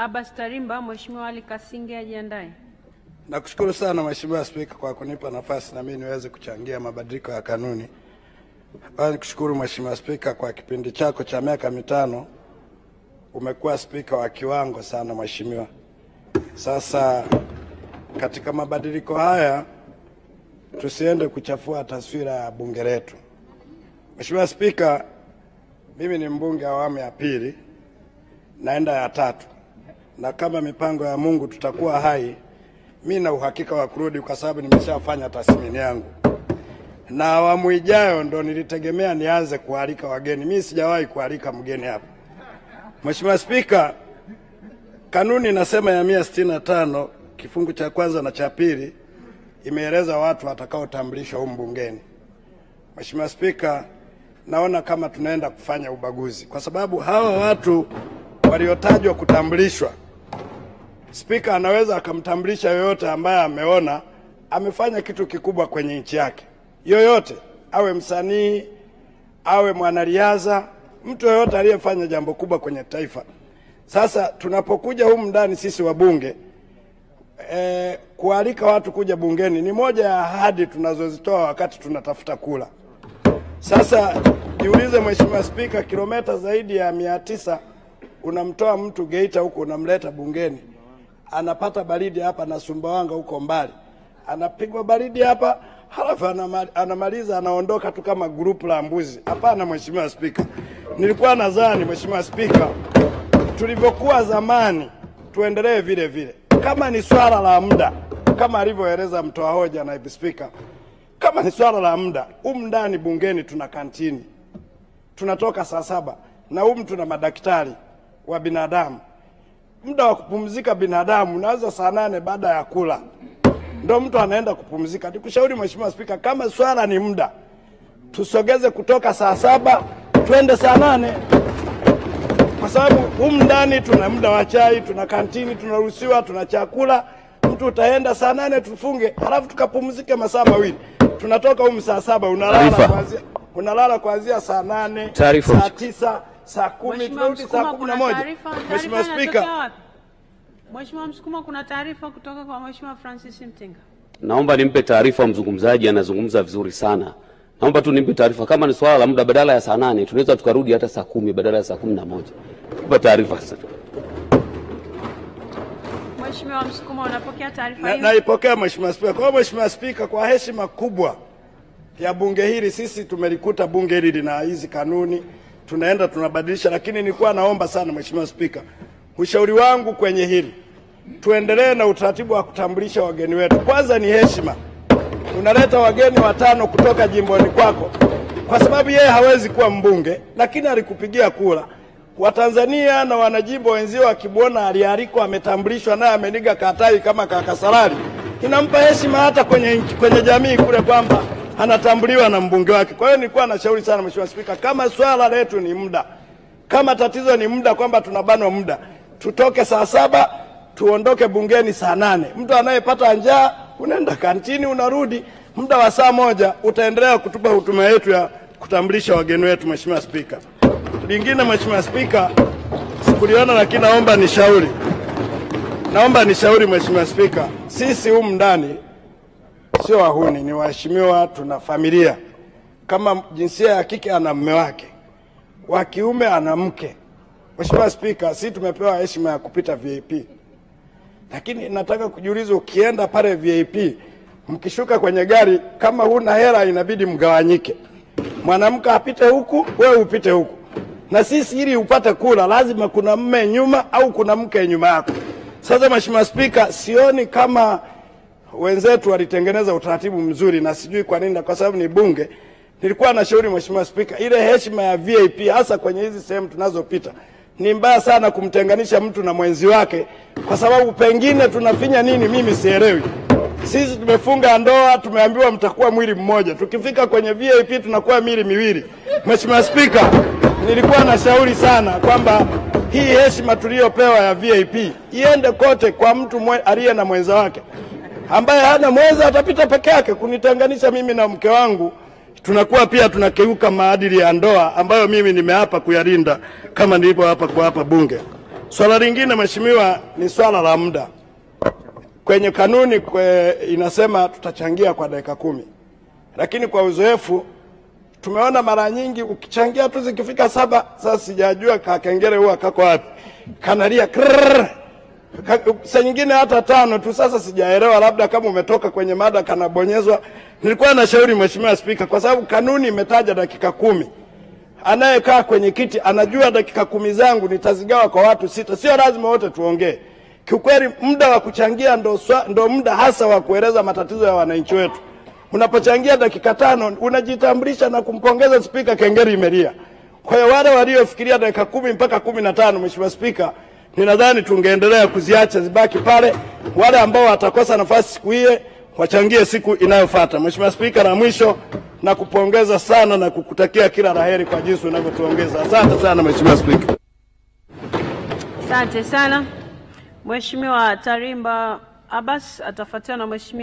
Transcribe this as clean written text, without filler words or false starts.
Abbas Tarimba. Mheshimiwa Ali Kasinge ajiandae. Nakushukuru sana Mheshimiwa Spika kwa kunipa nafasi na mimi niweze kuchangia mabadiliko ya kanuni. Nikushukuru Mheshimiwa Spika kwa kipindi chako cha miaka 5 umekuwa spika wa kiwango sana Mheshimiwa. Sasa katika mabadiliko haya tusiende kuchafua taswira ya bunge letu. Mheshimiwa Spika, mimi ni mbunge awamu ya pili, naenda ya tatu. Na kama mipango ya Mungu tutakuwa hai, mimi na uhakika wa kurudi kwa sababu nimeshafanya tathmini yangu. Na awamu ijayo ndo nilitegemea nianze kualika wageni. Mimi sijawahi kualika mgeni hapa. Mheshimiwa Spika, kanuni inasema ya 165 kifungu cha kwanza na cha pili imeeleza watu watakaotambulishwa humu bungeni. Mheshimiwa Spika, naona kama tunaenda kufanya ubaguzi kwa sababu hawa watu waliotajwa kutambulishwa, Spika anaweza akamtambulisha yoyote ambaye ameona amefanya kitu kikubwa kwenye nchi yake. Yoyote, awe msanii, awe mwanariadha, mtu yoyote aliyefanya jambo kubwa kwenye taifa. Sasa tunapokuja humu ndani sisi wabunge, kualika watu kuja bungeni ni moja ya ahadi tunazozitoa wakati tunatafuta kula. Sasa jiulize Mheshimiwa Spika, kilomita zaidi ya 900 unamtoa mtu Geita huko unamleta bungeni. Anapata baridi hapa na Sumbawanga huko mbali. Anapigwa baridi hapa, halafu anamaliza anaondoka tu kama grupu la mbuzi. Hapana Mheshimiwa Spika. Nilikuwa nadhani Mheshimiwa Spika, tulivyokuwa zamani tuendelee vile vile. Kama ni swala la muda, kama alivyoeleza mtoa hoja naibu spika, kama ni swala la muda, humu ndani bungeni tuna kantini. Tunatoka saa 7 na humu tuna madaktari wa binadamu. Muda wa kupumzika binadamu unaanza saa 8 baada ya kula. Ndio mtu anaenda kupumzika. Nikushauri Mheshimiwa Spika, kama swala ni muda, tusogeze kutoka saa 7 twende saa 8. Kwa sababu humu ndani tuna muda wa chai, tuna kantini, tunaruhusiwa, tuna chakula. Mtu utaenda saa 8 tufunge, halafu tukapumzike masaa 2. Tunatoka humu saa 7, unalala kuanzia saa 8, saa 9, saa 10, tunarudi saa 11. Mheshimiwa Spika. Mheshimiwa Msukuma, kuna taarifa kutoka kwa Mheshimiwa Francis Mtinga. Naomba nimpe taarifa mzungumzaji, anazungumza vizuri sana. Naomba tu nimpe taarifa, kama ni swala la muda, badala ya saa 8 tunaweza tukarudi hata saa 10 badala ya saa 11. Kupa taarifa sasa. Mheshimiwa Msukuma, unapokea taarifa hiyo? Naipokea Mheshimiwa Spika. Kwa Mheshimiwa Spika, kwa heshima kubwa ya bunge hili, sisi tumelikuta bunge hili lina hizi kanuni, tunaenda tunabadilisha, lakini nilikuwa naomba sana Mheshimiwa Spika, ushauri wangu kwenye hili, tuendelee na utaratibu wa kutambulisha wageni wetu. Kwanza ni heshima. Unaleta wageni 5 kutoka jimboni kwako, kwa sababu yeye hawezi kuwa mbunge, lakini alikupigia kura. Watanzania na wanajimbo wenzio wakibona alialikwa, ametambulishwa naye ameniga katai kama kakasalari, inampa heshima hata kwenye jamii kule kwamba anatambuliwa na mbunge wake. Kwa hiyo nilikuwa nashauri sana Mheshimiwa Spika, kama swala letu ni muda, kama tatizo ni muda kwamba tunabanwa muda, tutoke saa 7 tuondoke bungeni saa 8. Mtu anayepata njaa unaenda kantini unarudi muda wa saa 1, utaendelea kutupa huduma yetu ya kutambulisha wageni wetu Mheshimiwa Spika. Lingine Mheshimiwa Spika, sikuliona lakini naomba nishauri. Naomba nishauri Mheshimiwa Spika, sisi humu ndani sio wahuni, ni waheshimiwa, tuna familia. Kama jinsia ya kike ana mume wake, wa kiume ana mke. Mheshimiwa Spika, sisi tumepewa heshima ya kupita VIP. Lakini nataka kujiuliza, ukienda pale VIP, mkishuka kwenye gari kama huna hela inabidi mgawanyike. Mwanamke apite huku, wewe upite huku. Na sisi ili upate kula lazima kuna mume nyuma au kuna mke nyuma yako. Sasa Mheshimiwa Spika, sioni kama wenzetu walitengeneza utaratibu mzuri, na sijui kwa nini, kwa sababu ni bunge. Nilikuwa nashauri Mheshimiwa Spika, ile heshima ya VIP hasa kwenye hizi sehemu tunazopita ni mbaya sana kumtenganisha mtu na mwenzi wake, kwa sababu pengine tunafinya nini mimi sielewi. Sisi tumefunga ndoa, tumeambiwa mtakuwa mwili mmoja. Tukifika kwenye VIP tunakuwa miili miwili. Mheshimiwa Spika, nilikuwa nashauri sana kwamba hii heshima tuliyopewa ya VIP iende kote kwa mtu aliye na mwenza wake. Ambaye hana mwenza atapita peke yake. Kunitenganisha mimi na mke wangu, tunakuwa pia tunakiuka maadili ya ndoa ambayo mimi nimeapa kuyalinda kama nilivyo hapa kwa hapa bunge. Swala lingine mheshimiwa, ni swala la muda. Kwenye kanuni inasema tutachangia kwa dakika 10, lakini kwa uzoefu tumeona mara nyingi ukichangia tu zikifika 7, sasa sijajua kakengele huwa kako wapi, kanalia krrr, saa nyingine hata 5 tu. Sasa sijaelewa, labda kama umetoka kwenye mada kanabonyezwa. Nilikuwa nashauri Mheshimiwa Spika, kwa sababu kanuni imetaja dakika 10, anayekaa kwenye kiti anajua dakika 10 zangu nitazigawa kwa watu 6, sio lazima wote tuongee. Kiukweli muda wa kuchangia ndo muda hasa wa kueleza matatizo ya wananchi wetu. Unapochangia dakika 5 unajitambulisha na kumpongeza spika, kengele imelia. Kwa hiyo wale waliofikiria dakika 10 mpaka 15, Mheshimiwa Spika, ninadhani tungeendelea kuziacha zibaki pale. Wale ambao watakosa nafasi siku hiyo wachangie siku inayofuata. Mheshimiwa Spika, na mwisho na kupongeza sana na kukutakia kila laheri kwa jinsi unavyotuongeza. Asante sana Mheshimiwa Spika. Asante sana. Mheshimiwa Tarimba Abbas atafuatiwa na Mheshimiwa